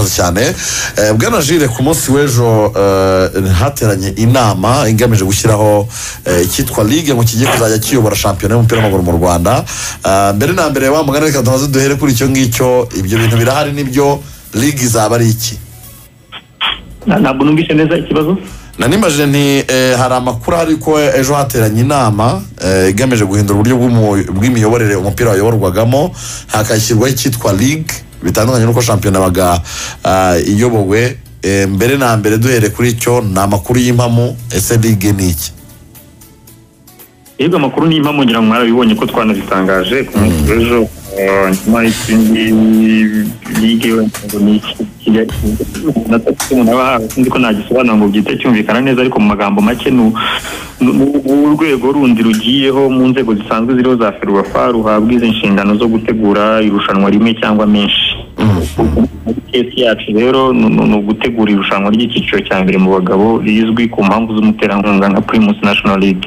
Urakoze cyane. Bwana Jules, ku munsi w'ejo hateranye inama igamije gushyiraho icyitwa ligue ngo kigiye kuzajya kiyobora shampiyona y'umupira w'amaguru mu Rwanda. Mbere na mbere, wa mugani, reka tumaze duhere kuri icyo ngicyo. Ibyo bintu birahari nibyo? Ligue izaba ari iki? Ntabwo numvise neza ikibazo. Nanimajije nti hari amakuru ahari ko ejo hateranye inama igamije guhindura uburyo bw'imiyoborere umupira wayoborwagamo, hakashyirwaho icyitwa ligue, bitandukanye n'uko shampiyona yabaga iyobowe. Mbere na mbere duhere kuri icyo, ni amakuru y'impamo? Ese ligue ni iki? Yego, amakuru ni impamo. Ngira ngo mwarabibonye ko twanabitangaje ku munsi w'ejo. Nyuma y'ikindi, ligue ngo ni iki? Kigali umuntu aba ahawe, sinzi ko nagisobanura ngo byite cyumvikana neza, ariko mu magambo make ni urwego rundi rugiyeho mu nzego zisanzwe ziriho za FERWAFA, ruhabwa izi nshingano zo gutegura irushanwa rimwe cyangwa menshi. Muri case yacu rero ni ugutegura irushanwa ry'icyiciro cya mbere mu bagabo, rizwi ku mpamvu z'umuterankunga nka Primus National League.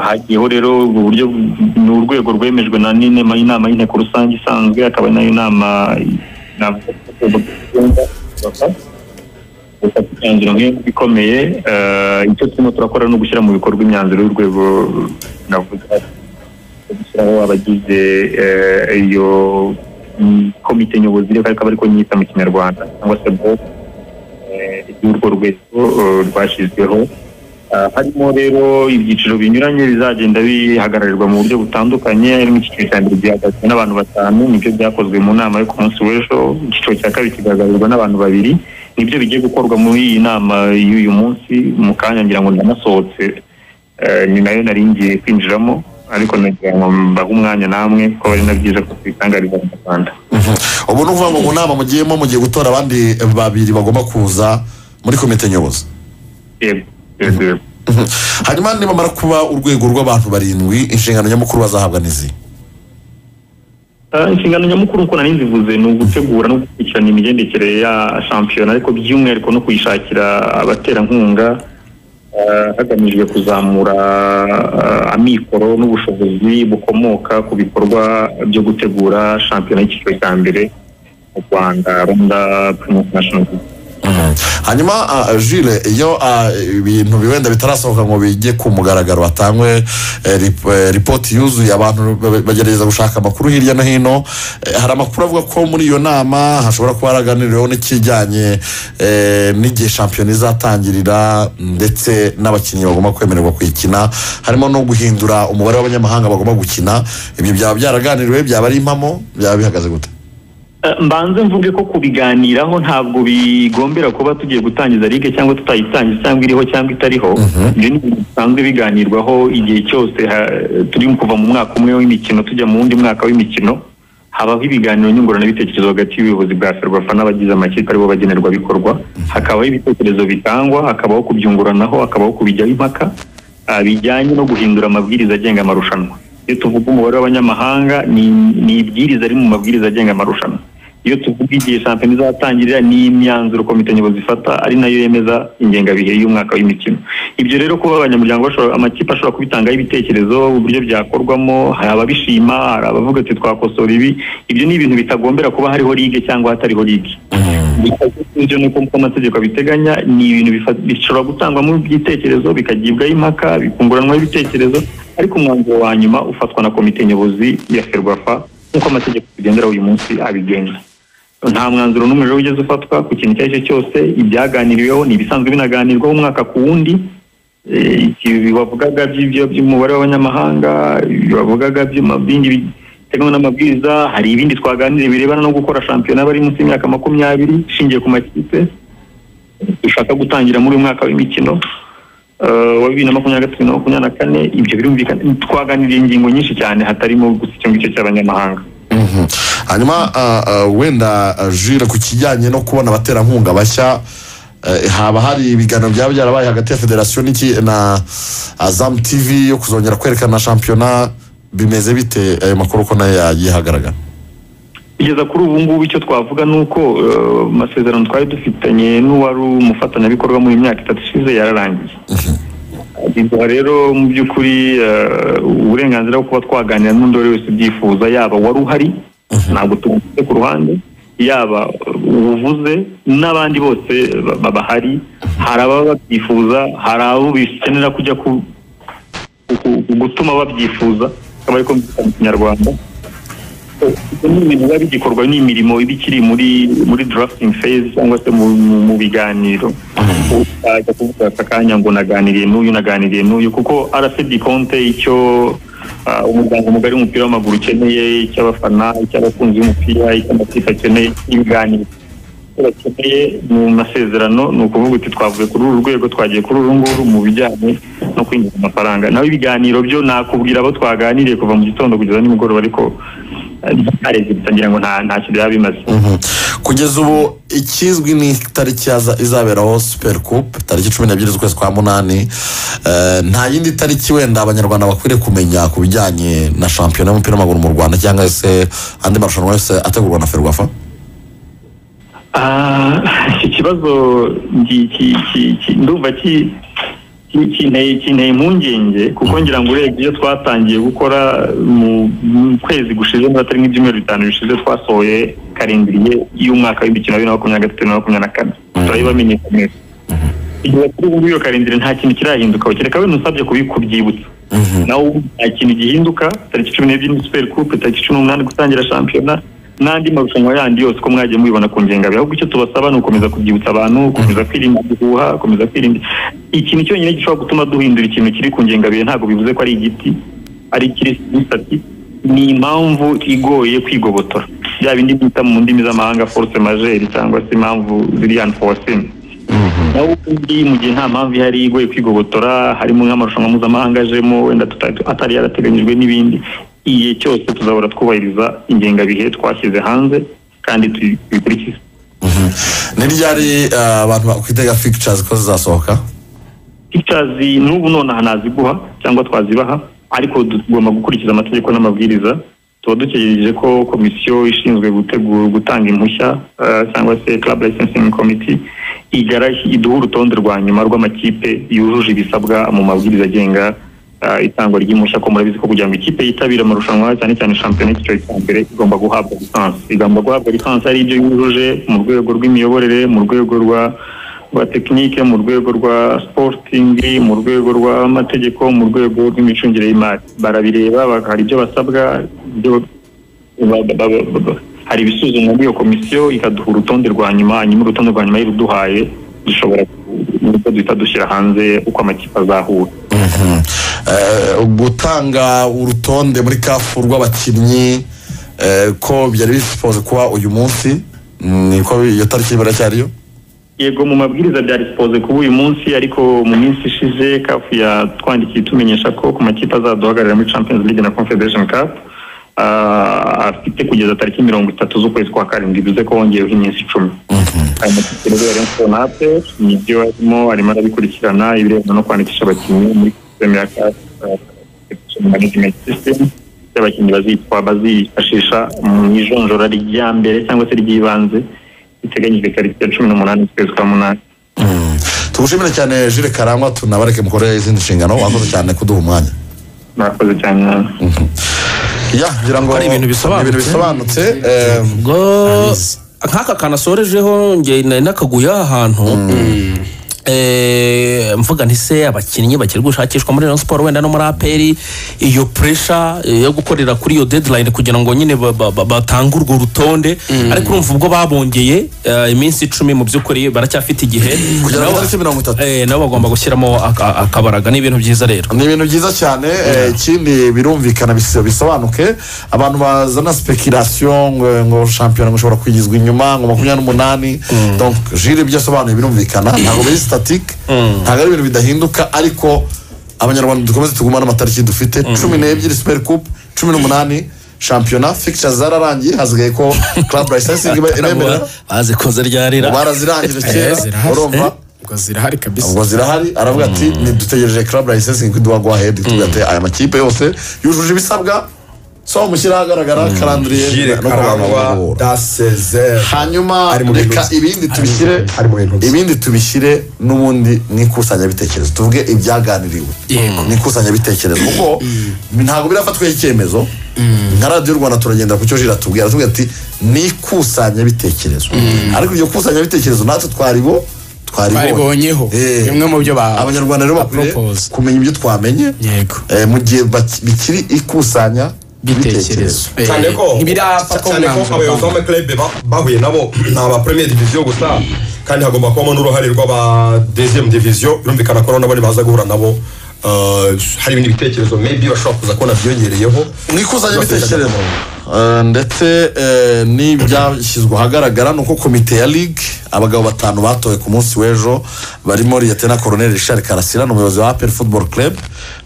Hagiyeho rero ubwo buryo, ni urwego rwemejwe na n'inama inama y'inteko rusange isanzwe, akaba nayo nama navuga ko urwego rw'ikirenga gufata imyanzuro nk'iyo ikomeye. Icyo turimo turakora ni ugushyira mu bikorwa imyanzuro y'urwego navuga, gushyiraho abagize iyo komite nyobozi, reka akaba ariko nyita mu Kinyarwanda, cyangwa se board y'urwo rwego rwashyizweho. Harimo rero ibyiciro binyuranye bizagenda bihagararirwa mu buryo butandukanye. Harimo icyiciro cya mbere gihagazwe n'abantu batanu, nibyo byakozwe mu nama yo ku munsi w'ejo. Icyiciro cya kabiri kigahagararirwa n'abantu babiri, nibyo bigiye gukorwa muri iyi nama y'uyu munsi. Mu kanya ngira ngo ndanasohotse, ni nayo nari ngiye kwinjiramo, ariko nagira ngo mbahe umwanya namwe ko ari na byiza ko tubitangariza mu Rwanda. Ubu ni ukuvuga ngo mu nama mugiyemo mugiye gutora abandi babiri bagomba kuza muri komite nyobozi? Yego. Hanyuma nibamara kuba urwego rw'abantu barindwi, inshingano nyamukuru bazahabwa n'izi? Inshingano nyamukuru, uko nari nzivuze, ni ugutegura no gukurikirana imigendekere ya shampiyona, ariko by'umwihariko no kuyishakira abaterankunga, hagamijwe kuzamura amikoro n'ubushobozi bukomoka ku bikorwa byo gutegura shampiyona y'icyiciro cya mbere mu Rwanda, Rwanda Primus National League. Hanyuma Jules, iyo ibintu wenda bitarasohoka ngo bijye ku mugaragaro, hatangwe ripoti yuzuye, abantu bagerageza gushaka amakuru hirya no hino. Hari amakuru avuga ko muri iyo nama hashobora kuba haraganiriweho n'ikijyanye n'igihe shampiyona izatangirira, ndetse n'abakinnyi bagomba kwemererwa kuyikina, harimo no guhindura umubare w'abanyamahanga bagomba gukina. Ibyo byaba byaraganiriwe? Byaba ari impamo? Byaba bihagaze gute? Mbanze mvuge ko kubiganiraho ntabwo bigombera kuba tugiye gutangiza ligue cyangwa tutayitangiza, cyangwa iriho cyangwa itariho. Ibyo ni ibintu bisanzwe biganirwaho igihe cyose turi kuva mu mwaka umwe w'imikino tujya mu wundi mwaka w'imikino. Habaho ibiganiro nyunguranabitekerezo hagati y'ubuyobozi bwa FERWAFA n'abagize amakipe aribo bagenerwabikorwa, hakabaho ibitekerezo bitangwa, hakabaho kubyunguranaho, hakabaho kubijyaho impaka bijyanye no guhindura amabwiriza agenga amarushanwa. Iyo tuvuga umubare w'abanyamahanga, ni ibwiriza riri mu mabwiriza agenga amarushanwa. Iyo tuvuga igihe shampiyona izatangirira, ni imyanzuro komite nyobozi ifata, ari nayo yemeza ingengabihe y'umwaka w'imikino. Ibyo rero, kuba abanyamuryango bashobora, amakipe ashobora kubitangaho ibitekerezo, uburyo byakorwamo, hari ababishima, hari abavuga ati twakosora ibi. Ibyo ni ibintu bitagombera kuba hariho ligue cyangwa hatariho ligue. Ibyo ni uko amategeko abiteganya. Ni ibintu bishobora gutangwamo ibitekerezo, bikagibwaho impaka, bikunguranwaho ibitekerezo, ariko umwanzuro wa nyuma ufatwa na komite nyobozi ya FERWAFA nk'uko amategeko tugenderaho uyu munsi abigenza. Nta mwanzuro n'umwe rero wigeze ufatwa ku kintu icyo ari cyo cyose. Ibyaganiriweho ni ibisanzwe binaganirwaho umwaka ku wundi. Ibi bavugaga by'ibyo by'umubare w'abanyamahanga, ibi bavugaga by'amabindi biteganywa n'amabwiriza, hari ibindi twaganiriye birebana no gukora shampiyona bari munsi y'imyaka 20 ishingiye ku makipe dushaka gutangira muri uyu mwaka w'imikino wa 2023 na 24. Ibyo birumvikana, twaganiriye ingingo nyinshi cyane, hatarimo gusa icyo ngicyo cy'abanyamahanga. Hanyuma wenda Jules, ku kijyanye no kubona abaterankunga bashya, haba hari ibiganiro byaba byarabaye hagati ya federasiyo n'iki na Azam TV yo kuzongera kwerekana shampiyona? Bimeze bite ayo makuru, ko nayo yagiye ahagaragara? Kugeza kuri ubu ngubu, icyo twavuga ni uko amasezerano twari dufitanye n'uwari umufatanyabikorwa muri myaka 3 ishize yararangiye. Biduha rero mu by'ukuri uburenganzira bwo kuba twaganira n'undi uwo ari wese ubyifuza, yaba wari uhari, ntabwo tumushyize ku ruhande. Yaba ubuvuze n'abandi bose bahari, hari ababa babyifuza, hari abo bikenera kujya gutuma babyifuza, akaba ariko mu Kinyarwanda. Ibyo ni ibintu biba bigikorwa, ni imirimo iba ikiri muri drafting phase cyangwa se mu biganiro. Utajya kuvuga aka kanya ngo naganiriye n'uyu, naganiriye n'uyu, kuko arafedi konte icyo umuryango mugari w'umupira w'amaguru ukeneye, icy'abafana, icy'abakunzi b'umupira, icy'amakipe akeneye, ibiganiro. Icyo bakeneye mu masezerano ni ukuvuga uti twavuye kuri uru rwego, twagiye kuri uru nguru mu bijyanye no kwinjiza amafaranga. Naho ibiganiro byo nakubwira abo twaganiriye kuva mu gitondo kugeza nimugoroba, ariko nta ngira ngo ntacyo byaba bimaze. Kugeza ubu ikizwi ni itariki izaberaho Super Coupe, tariki 12 z'ukwezi kwa 8. Nta yindi tariki wenda Abanyarwanda bakwiriye kumenya ku bijyanye na shampiyona y'umupira w'amaguru mu Rwanda cyangwa se andi marushanwa yose ategurwa na Ferwafa? Iki kibazo ndumva kinteye impungenge, kuko ngira ngo urebye iyo twatangiye gukora mu kwezi gushize, niba atari nk'ibyumweru 5 bishize, twasohoye calendrier y'umwaka w'imikino 2023 na 2024, turayibamenyekanisha. Igihe kuri ubu iyo calendrier nta kintu kirahinduka, kereka wenda usabye kubyibutsa. Naho nta kintu gihinduka. Tariki 12 ni Super Coupe, tariki 18 gutangira shampiyona n'andi marushanwa yandi yose uko mwagiye mubibona ku ngengabihe. Ahubwo icyo tubasaba ni ugukomeza kubyibutsa abantu, gukomeza kwirinda ibihuha, gukomeza kwirinda ikintu cyonyine gishobora gutuma duhindura ikintu kiri ku ngengabihe. Ntabwo bivuze ko ari igiti, ari ikiri statique, ni impamvu igoye kwigobotora, bya bindi bita mu ndimi z'amahanga force majeure cyangwa se impamvu ziri unforeseen. Naho ubundi mu gihe nta mpamvu ihari igoye kwigobotora, harimo nk'amarushanwa mpuzamahanga ajemo wenda atari yarateganyijwe n'ibindi, igihe cyose tuzahora twubahiriza ingengabihe twashyize hanze kandi tubikurikize. Ni ryari abantu bakwitega fixtures ko zizasohoka? Fixtures n'ubu nonaha naziguha cyangwa twazibaha, ariko tugomba gukurikiza amategeko n'amabwiriza. Tuba dutegereje ko komisiyo ishinzwe gutegura gutanga impushya, cyangwa se club licensing committee, iduha urutonde rwa nyuma rw'amakipe yujuje ibisabwa mu mabwiriza agenga itangwa ry'impushya. Ko murabizi ko kugira ngo ikipe yitabire amarushanwa, cyane cyane shampiyona y'icyiciro cya mbere, igomba guhabwa licence. Igomba guhabwa licence ari ibyo yujuje mu rwego rw'imiyoborere, mu rwego rwa technique, mu rwego rwa sporting, mu rwego rw'amategeko, mu rwego rw'imicungire y'imari. Barabireba, hari ibyo basabwa, hari ibisuzumwa muri iyo komisiyo, ikaduha urutonde rwa nyuma. Hanyuma urutonde rwa nyuma iruduhaye, dushobora duhita dushyira hanze uko amakipe azahura. Gutanga urutonde muri CAF rw'abakinnyi ko byari bisipoze kuba uyu munsi, niko iyo tariki biracyariyo? Yego, mu mabwiriza byari supposé kuba uyu munsi, ariko mu minsi ishize CAF yatwandikiye itumenyesha ko ku makipe azaduhagararira muri Champions League na Confederation Cup afite kugeza tariki 30 z'ukwezi kwa 7, bivuze ko hongeyeho iminsi 10. Ayo makipe rero ya Rayon Sports na APR nibyo arimo arabikurikirana, ibirebana no kwandikisha abakinnyi muri system ya CAF management system y'abakinnyi bazifashisha mu ijonjora rya mbere cyangwa se ry'ibanze riteganyijwe tariki ya 18 z'ukwezi kwa 8. Tugushimire cyane Jules Karangwa, tunabareke mukore izindi nshingano. Wakoze cyane kuduha umwanya. Murakoze cyane. Ya, ngira ngo Ari ibintu bisobanutse. Ibintu bisobanutse. Ubwo nk'aka kantu asorejeho, nge nari nakaguye aha hantu, mvuga nti se abakinnyi bakiri gushakishwa muri Rayon Sport wenda no muri APR, iyo pressure yo gukorera kuri iyo deadline kugira ngo nyine batange urwo rutonde, ariko urumva ubwo babongeye iminsi 10, mu by'ukuri baracyafite igihe kugera ku Nabo- itariki 30. Nabo bagomba gushyiramo akabaraga. Ni ibintu byiza rero. Ni ibintu byiza cyane. Ikindi birumvikana, bisobanuke, abantu bazana speculation ngo shampiyona ngo ishobora kwigizwa inyuma ngo 28. Donc Jules ibyo asobanuye birumvikana, ntabwo biri statique, ntabwo ari ibintu bidahinduka, ariko Abanyarwanda dukomeze tugumane amatariki dufite: 12 Super Coupe, 18 shampiyona. Fixtures zararangiye, hasigaye ko club licensing ibemerera. Bazikoze ryarira. Barazirangije kera. Zirahari. Urumva? Ubwo zirahari kabisa. Ubwo zirahari. Aravuga ati ntidutegereje club licensing ko iduha go ahead, tuvuga ati aya makipe yose yujuje ibisabwa. So mushyira ahagaragara calendrier Jules no kubana Karangwa guhura. Dasezer Hanyuma Ari mu bintu reka bye. ibindi tubishyire, Ari mu bintu bye. ibindi tubishyire n'ubundi mu ikusanyabitekerezo, tuvuge ibyaganiriwe mu ikusanyabitekerezo, kuko ntabwo birafatwaho icyemezo. Nka Radiyo Rwanda turagenda ku cyo Jules atubwira, aratubwira ati ni ikusanyabitekerezo, ariko iryo kusanyabitekerezo natwe twaribonye. Twaribonyeho. Bimwe mu byo Abanyarwanda rero bakwiye propose. kumenya ibyo twamenye Yego. Mu gihe bikiri ikusanya bitekerezo. Cyane ko Ntibirafatwa cyane ko umwanzuro. abayobozi b'amaklebe bahuye nabo ni aba première division gusa, kandi hagomba kubamo n'uruhare rw'aba deuxième division. Birumvikana ko nabo baza guhura nabo, hari ibindi bitekerezo maybe bashobora kuza kubona byiyongereyeho. Mu ikusanyabitekerezo ndetse n'ibyashyizwe ahagaragara ni uko komite ya ligue, abagabo batanu batowe ku munsi w'ejo, barimo Lieutenant Colonel Richard Karasira, ni umuyobozi wa APR Football Club,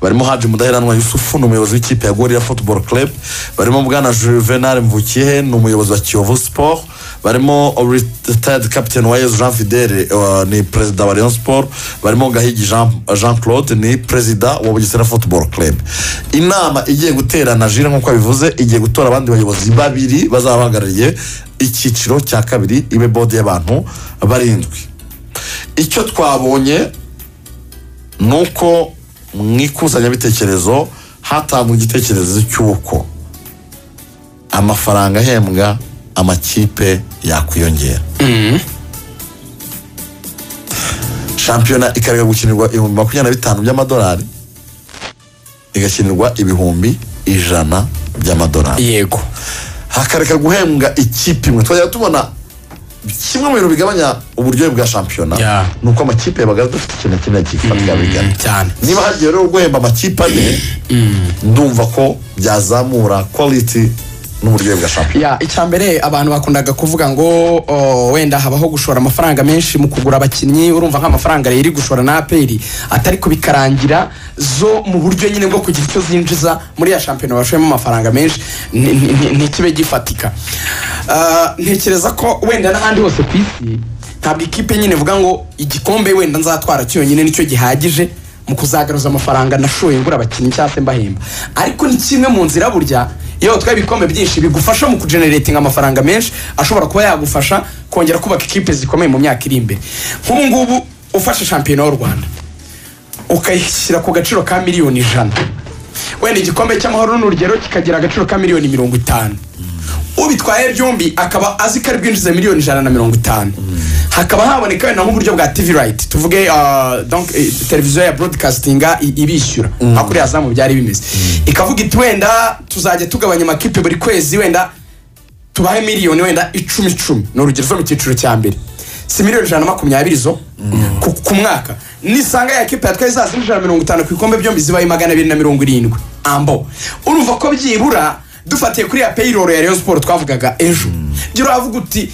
barimo Haji Mudaheranwa Yusufu, ni umuyobozi w'ikipe ya Gorilla Football Club, barimo Bwana Juvenal Mvukiyehe, ni umuyobozi wa Kiyovu Sport, barimo retired Captain Uwayezu Jean Fidele, ni perezida wa Rayon Sport, barimo Gahigi Jean Claude, ni perezida wa Bugesera Football Club. Inama igiye guterana, Jules nk'uko abivuze, igiye gutora abandi bayobozi babiri bazaba bahagarariye icyiciro cya kabiri, ibe board y'abantu barindwi. Icyo twabonye ni uko mu ikusanyabitekerezo hatangwa igitekerezo cy'uko amafaranga ahembwa amakipe yakwiyongera, shampiyona ikareka gukinirwa 25,000 by'amadolari, igakinirwa 100,000 by'amadolari. Hakareka guhembwa ikipe imwe. Twajya tubona kimwe mu bintu bigabanya uburyohe bwa shampiyona ni uko amakipe yabaga adafite ikintu kimwe gifatika bigana. Niba hagiye rero guhemba amakipe ane, ndumva ko byazamura quality n'uburyohe bwa shampiyona. Ya, icya mbere abantu bakundaga kuvuga ngo wenda habaho gushora amafaranga menshi mu kugura abakinnyi, urumva nk'amafaranga rero iri gushora na APR atari kubikarangira zo mu buryo nyine bwo kugira icyo zinjiza muri ya shampiyona bashoyemo amafaranga menshi ntikibe gifatika. Ntekereza ko wenda n'ahandi hose ku isi ntabwo ikipe nyine ivuga ngo igikombe wenda nzatwara cyonyine nicyo gihagije mu kuzagaruza amafaranga nashoye ngura abakinnyi cyangwa se mbahemba, ariko ni kimwe mu nzira. Burya iyo utwaye ibikombe byinshi bigufasha mu kugeneratinga amafaranga menshi ashobora kuba yagufasha kongera kubaka ikipe zikomeye mu myaka iri imbere. Nk'ubu ngubu ufashe shampiyona y'u Rwanda ukayishyira ku gaciro ka 100,000,000, wenda igikombe cy'amahoro ni urugero kikagira agaciro ka 50,000,000, ubitwaye byombi akaba azi ko ari bwinjize 150,000,000, hakaba haboneka wenda nk'uburyo bwa TV right, tuvuge, donc televiziyo ya broadcasting ibishyura nka kuriya zamu byari bimeze, ikavuga iti wenda tuzajya tugabanya amakipe buri kwezi, wenda tubahe miliyoni wenda icumi icumi, ni urugero, zo mu cyiciro cya mbere, si 120,000,000 zo ku mwaka, nisanga ya kipe yatwaye za zindi 150 ku bikombe byombi zibaye 270. Ambo urumva ko byibura dufatiye kuri ya payroll ya Rayon Sport twavugaga ejo, byo uravuga uti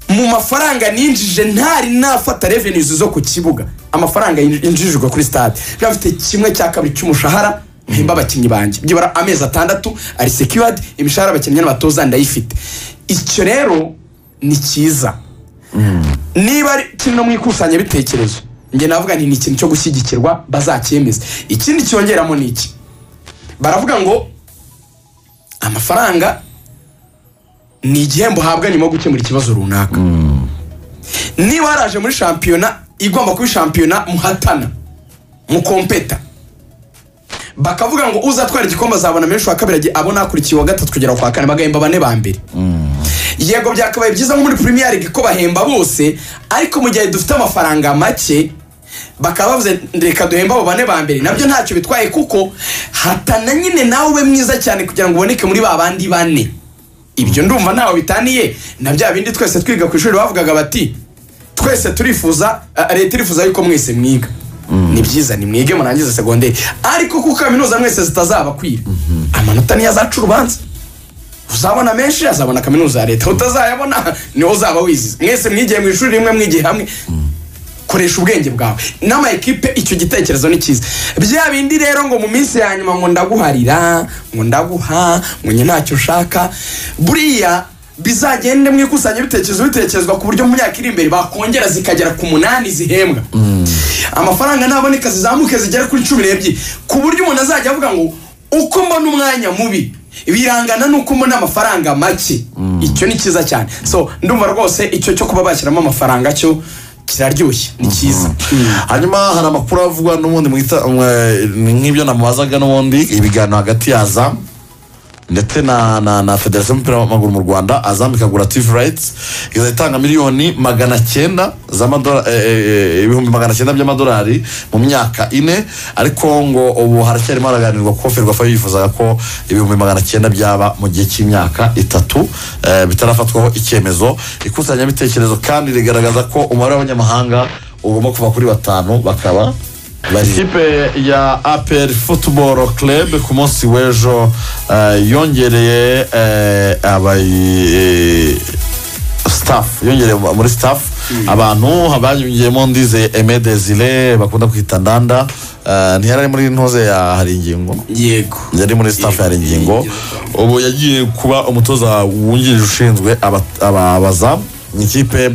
mu mafaranga ninjije ntari nafata revenues zo ku kibuga, amafaranga yinjijwe kuri stade byafite kimwe cya kabiri cy'umushahara mpemba abakinnyi banjye, byibura amezi 6 ari secured, imishahara abakinnyi n'abatoza ndayifite. Icyo rero ni cyiza. Niba ari kino mu ikusanyabitekerezo, njye navuga nti ni ikintu cyo gushyigikirwa, bazacyemeze. Ikindi cyongeramo ni iki, baravuga ngo amafaranga ni igihembo uhabwa nyuma yo gukemura ikibazo runaka. Niba waraje muri shampiyona igomba kuba shampiyona muhatana mukompeta, bakavuga ngo uzatwara igikombe azabona menshi, wa kabiri agiye abona akurikiye uwa gatatu kugera kwa kane, bagahemba bane ba mbere. Yego byakabaye byiza nko muri Premier League ko bahemba bose, ariko mu gihe dufite amafaranga make bakaba bavuze reka duhembe abo bane ba mbere, nabyo ntacyo bitwaye kuko hatana nyine nawe ube mwiza cyane kugira ngo uboneke muri ba bandi bane. Ibyo ndumva ntaho bitaniye na bya bindi twese twiga ku ishuri bavugaga bati twese turifuza, leta irifuza yuko mwese mwiga. Ni byiza ni mwige murangize segonderi, ariko kuko kaminuza mwese zitazabakwira, amanota niyo azaca urubanza. Uzabona menshi azabona kaminuza ya leta, utazayabona niho uzaba wizize. Mwese mwigiye mu ishuri rimwe, mwigiye hamwe, koresha ubwenge bwawe. N'ama ekipe icyo gitekerezo ni cyiza. Bya bindi rero ngo mu minsi ya nyuma ngo ndaguharira, ngo ndaguha, ngo njye ntacyo ushaka, buriya bizagende mu ikusanyabitekerezo bitekerezwa ku buryo mu myaka iri imbere bakongera zikagera ku 8 zihembwa. Amafaranga naboneka zizamuke zigere kuri 12, ku buryo umuntu azajya avuga ngo uko mbona umwanya mubi Birangana nuko mbona amafaranga make. Icyo ni cyiza cyane. So ndumva rwose icyo cyo kuba bashyiramo amafaranga cyo kiraryoshye, ni cyiza. Hanyuma hari amakuru avugwa n'ubundi mwita nk'ibyo namubazaga n'ubundi, ibiganiro hagati ya Azam ndetse na Federasiyo y'umupira w'amaguru mu Rwanda. Azam ikagura TV rights, ikazajya itanga 900,000 z'amadolari, 900,000 by'amadolari mu myaka 4. Ariko ngo ubu haracyarimo haraganirwa kuko Ferwafa yifuzaga ko 900,000 byaba mu gihe cy'imyaka 3, bitarafatwaho icyemezo. Ikusanyabitekerezo kandi rigaragaza ko umubare w'abanyamahanga ugomba kuva kuri 5 bakaba. Ikipe ya APR Football Club ku munsi w'ejo yongereye staff, yongereye muri staff abantu banyongeyemo Ndize Aimé Desire bakunda kwita Ndanda, ntiyari ari muri ntoze ya Haringingo, yego yari muri staff ya Haringingo, ubu yagiye kuba umutoza wungirije ushinzwe abazamu. Ikipe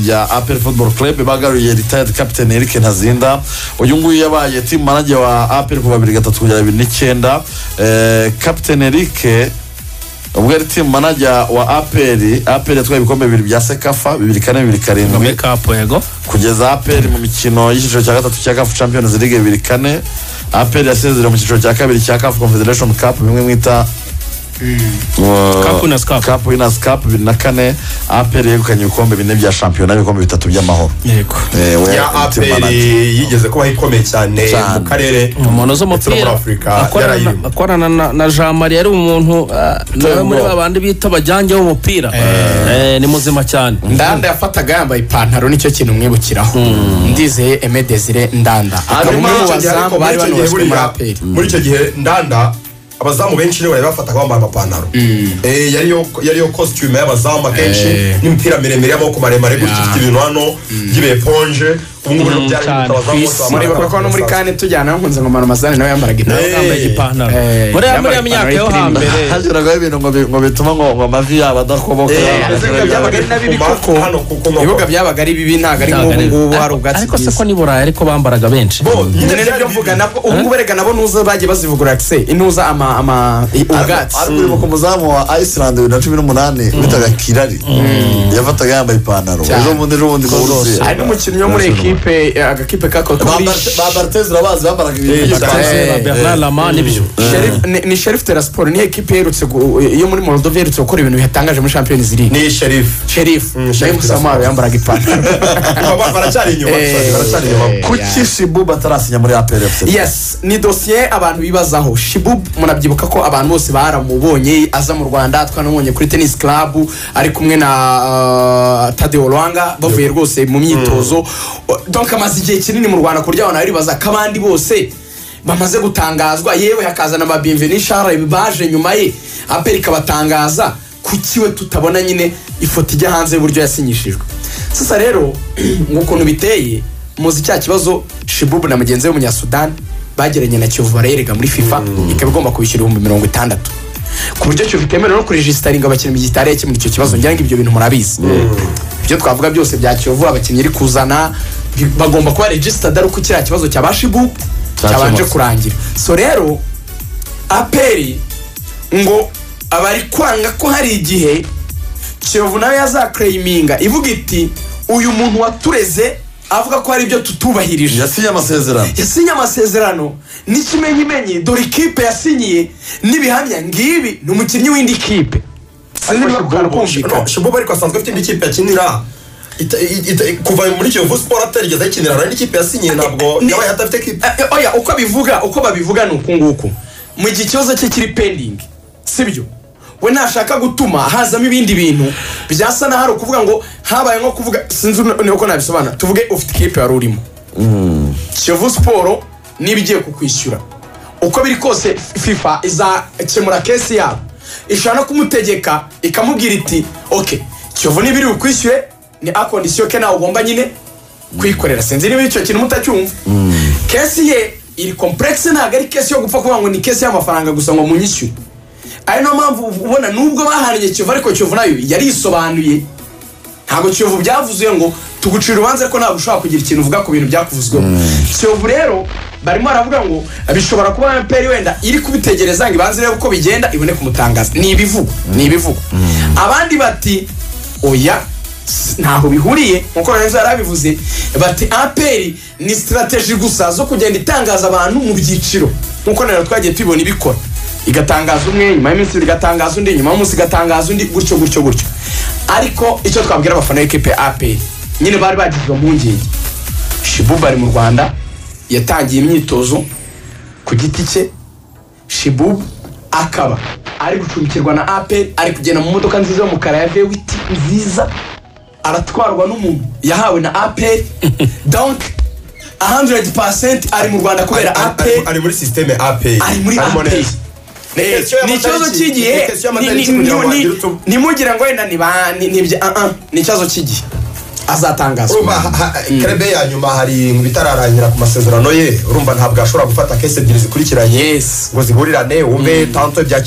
ya APR Football Club bagaruye retired captain Eric Ntazinda. Uyu nguyu yabaye team manager wa APR kuva 2003 kugera 2009. Captain Eric ubwo yari team manager wa APR, APR yatwaye ibikombe 2 bya Sekafa 2004 2007 Make-up yego, kugeza APR mu mikino y'icyiciro cya 3 cya CAF Champions League 2004. APR yasezereye mu cyiciro cya 2 cya CAF Confederation Cup, bimwe mwita Cup Winners Cup 2004. APR yegukanye ibikombe 4 bya shampiyona, ibikombe 3 by'amahoro. Yego. Ya APR yigeze kuba ikomeye cyane mu karere, umuntu z'umupira akorana na Jean Marie, ari umuntu nawe muri babandi bita bajyange w'umupira, ni muzima cyane. Ndanda yafataga yambaye ipantaro, nicyo kintu mwibukiraho. Ndizeye Aimé Desire Ndanda akaba umwe mu bazamu bari banubashywe muri APR. Muri icyo gihe Ndanda abazamu benshi nibo bafataga bambaye amapantaro. Yari yo costume y'abazamu akenshi n'imipira miremire y'amaboko maremare gutya, ifite ibintu hano by'ibeponje. Ubu ngubu rero byari abazamu bose bambara. Muribuka ko no muri kane tujyana nkunze ngo Manamazane nawe yambaraga ipantaro. Muri ya myaka yo hambere hashyiragaho ibintu ngo bituma ngo amavi yabo adakoboka. Ibibuga byabaga ari na bibi koko, ibibuga byabaga ari bibi, ntabwo ari nk'ubu ngubu hari ubwatsi bwiza. Ariko se ko ni Burayi ariko bambaraga benshi. Nyine nibyo mvuga, nabwo ubu ngubu erega nabo nuza bagiye bazivugurura se intuza ama ubwatsi. Ariko uribuka umuzamu wa Iceland 2018 witaga Kirari, yafataga yambaye ipantaro. Ejo bundi mu Burusiya hari n'umukinnyi wo muri ekipe, agakipe kako ba Barthez urabazi bambaraga ibintu Bernard Lama nibyo. Ni Sheriff Tiraspol, ni ekipe iherutse yo muri Moldova iherutse gukora ibintu bihatangaje muri Champions League. Ni Sheriff. Sheriff nawe Musamaro yambaraga ipantaro. Baracyari inyuma, baracyari inyuma. Kuki Shibub atarasinya muri APR FC? Yes, ni dossier abantu bibazaho. Shibub murabyibuka ko abantu bose baramubonye aza mu Rwanda, twanamubonye kuri Tennis Club ari kumwe na Tadeo Lwanga bavuye rwose mu myitozo. Donc amaze igihe kinini mu Rwanda, kurya abantu baribaza ko abandi bose bamaze gutangazwa, yewe hakazana ba Bienvenue Charles baje nyuma ye, APR ikabatangaza, kuki we tutabona nyine ifoto ijya hanze y'uburyo yasinyishijwe. Sasa rero nk'ukuntu biteye, muzi cya kibazo Shibub na mugenzi we w'umunyasudani bagiranye na Kiyovu, barayerega muri FIFA, ikaba igomba kubishyura 60,000, ku buryo Kiyovu itemerewe no kuregisitaringa abakinnyi mu gihe itari yakemura icyo kibazo. Ngira ngo ibyo bintu murabizi. Ibyo twavuga byose bya Kiyovu, abakinnyi iri kuzana bagomba kuba registered ari uko kiriya kibazo cya Shibub cyabanje kurangira. So rero APR ngo abari kwanga ko hari igihe Kiyovu nawe yazaclaiminga ivuga iti uyu muntu watureze avuga ko hari ibyo tutubahirije, yasinye amasezerano, yasinye amasezerano n'ikimenyimenyi, dore ikipe yasinyiye n'ibihamya ngibi, ni umukinnyi w'indi kipe. Shibub ariko asanzwe afite indi kipe yakinira kuva muri Kiyovu Sport atarigeze ayikinira, hari indi kipe yasinyiye, ntabwo yabaye adafite kipe. Oya, uko bivuga, uko babivuga ni uku nguku, mu gihe ikibazo cye kiri pending, sibyo, we ntashaka gutuma hazamo ibindi bintu byasa na hari ukuvuga ngo habaye nko kuvuga, sinzi uko nabisobanura. Tuvuge ufite ikipe wari urimo Kiyovu Sport, niba igiye kukwishyura, uko biri kose FIFA izakemura case yabo, ishobora no kumutegeka ikamubwira iti ok, Kiyovu niba iri bukwishyure ni à condition que nawe ugomba nyine kuyikorera. Sinzi niba icyo kintu mutacyumva. Case ye iri complexe, ntabwo ari case yo gupfa kuvuga ngo ni case y'amafaranga gusa ngo munyishyure. Ari niyo mpamvu ubona nubwo bahaniye Kiyovu, ariko Kiyovu nayo yarisobanuye. Ntabwo Kiyovu byavuze ngo tugucira urubanza, ariko ntabwo ushobora kugira ikintu uvuga ku bintu byakuvuzweho. Kiyovu rero Barimo baravuga ngo bishobora kuba APR wenda iri kubitegereza ngo ibanze irebe uko bigenda ibone kumutangaza. Ni ibivugwa, ni ibivugwa. Abandi bati oya, ntaho bihuriye, nkuko Lorenzo yari abivuze, bati APR ni strategy gusa zo kugenda itangaza abantu mu byiciro, nkuko rero twagiye tubibona ibikora, igatangaza umwe, nyuma y'iminsi 2 igatangaza undi, nyuma y'umunsi igatangaza undi, gutyo gutyo gutyo. Ariko icyo twabwira abafana b'ikipe ya APR nyine bari bagize izo mpungenge, Shibubu ari mu Rwanda, yatangiye imyitozo ku giti cye. Shibubu akaba ari gucumbikirwa na APR, ari kugenda mu modoka nziza y'umukara ya V8 nziza, aratwarwa n'umuntu yahawe na APR. Donc 100% ari mu Rwanda kubera APR, ari muri système APR, ari muri APR. Ni ikibazo cy'igihe, ntimugire ngo wenda ni ikibazo cy'igihe azatangazwa. Krebe ya nyuma hari bitararangira ku masezerano ye, urumva ntabwo ashobora gufata case ebyiri zikurikiranye ngo zihurirane, wumve tanto bya